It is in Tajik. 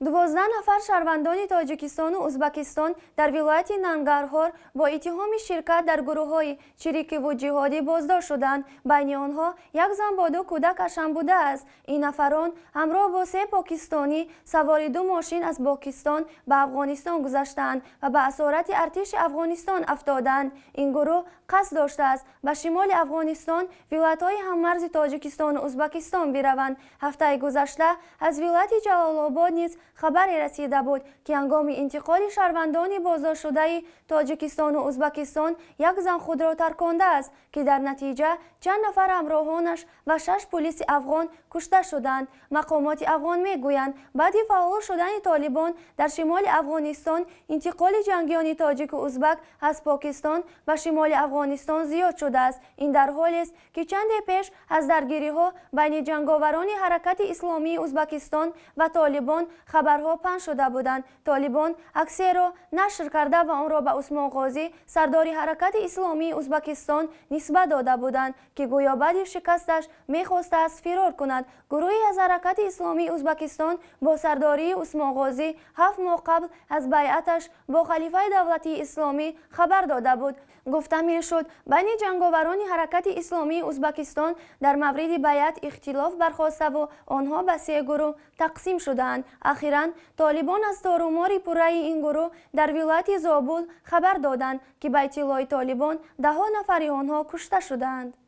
12 нафар шаҳрвандони Тоҷикистону Узбакистон дар вилояти Нангарҳор бо иттиҳоми ширкат дар гурӯҳҳои чирикиву ҷиҳодӣ боздошт шуданд. Байни онҳо як зан бо ду кӯдакаш ҳам будааст. Ин нафарон ҳамроҳ бо се покистонӣ савори ду мошин аз Покистон ба Афғонистон гузаштаанд ва ба асорати артиши Афғонистон афтоданд. Ин гурӯҳ қасд доштааст, ба шимоли Афғонистон, вилоятҳои ҳаммарзи Тоҷикистону Узбакистон бираванд. Ҳафтаи гузашта аз вилояти Ҷалолобод низ хабаре расида буд, ки ҳангоми интиқоли шаҳрвандони боздоштшудаи Тоҷикистону Узбакистон як зан худро таркондааст, ки дар натиҷа чанд нафар ҳамроҳонаш ва шаш пулиси афғон кушта шуданд. Мақомоти афғон мегӯянд, баъди фаъол шудани Толибон дар шимоли Афғонистон интиқоли ҷангиёни тоҷику узбак аз Покистон ба шимоли Афғонистон зиёд шудааст. Ин дар ҳолест, ки чанде пеш аз даргириҳо байни ҷанговарони Ҳаракати Исломии Узбакистон ва Толибон хабарҳо паҳн шуда буданд. Толибон аксеро нашр карда ва онро ба Усмон Ғозӣ, сардори Ҳаракати Исломии Узбакистон, нисбат дода буданд, ки гӯё баъди шикасташ мехостааст фирор кунад. Гурӯҳе аз Ҳаракати Исломии Узбакистон бо сардории Усмон Ғозӣ 7 моҳ қабл аз байъаташ бо халифаи давлатии исломӣ хабар дода буд. Гуфта мешуд, байни ҷанговарони Ҳаракати Исломии Узбакистон дар мавриди байъат ихтилоф бархоставу онҳо ба се гурӯҳ тақсим шудаанд. Ахиран Толибон аз торумори пурраи ин гурӯҳ дар вилояти Зобул хабар доданд, ки ба иттилои Толибон даҳҳо нафари онҳо кушта шудаанд.